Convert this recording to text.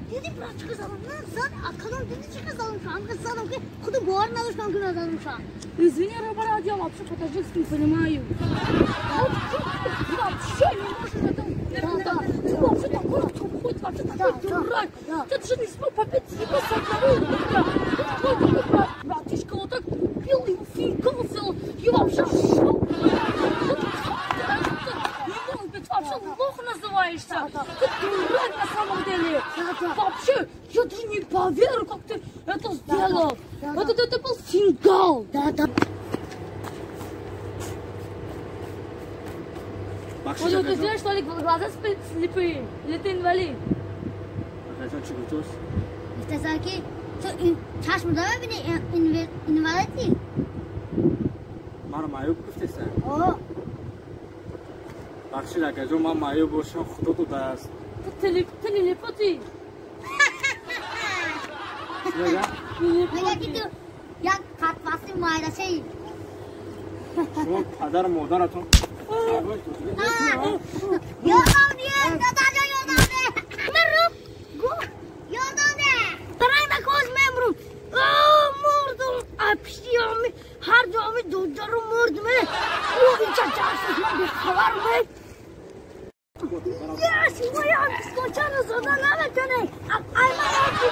Диди брат чӣ задам? Ман зад, акалом диди чӣ задам? Шам задам ки худу бовар надоштам ки ман задам шам. Извини, брат, я вообще по-таджикски не понимаю. Ты вообще не можешь это... Да, ты вообще такой тупой, ты вообще такой дурак. Ты же не смог попить его с одного удара. Ты такой такой брат, братишка, вот так пил и фингал сделал. Я вообще в шок. Вот как ты это не мог быть? Вообще лох называешься. Ты дурак на самом деле. Вообще, я даже не поверю, как ты это сделал. Вот это был фингал. Да. Вот ты знаешь, что ли, глаза слепые? Или ты инвалид? Гуфтасан ки ту чашм дора бини инвалидӣ? Маро маъюб гуфтеса? О. Бахшид, акаҷон, ман маъюб бошам, худо додааст. Ты лилипутӣ. Мега ки ту як қатваси майдашаи. Шумо падару модаратон Ёдам не, дадаҷон, ёдам не. Мурум. Ёдам не. Таранг накоз мемурум. Мурдум. Апшиёми ҳар ҷоми дудару мурдум. О, инҷа ҷасус ман бехабар ме. Yes, моя скочану зада наметоне. Ай мана чӣ.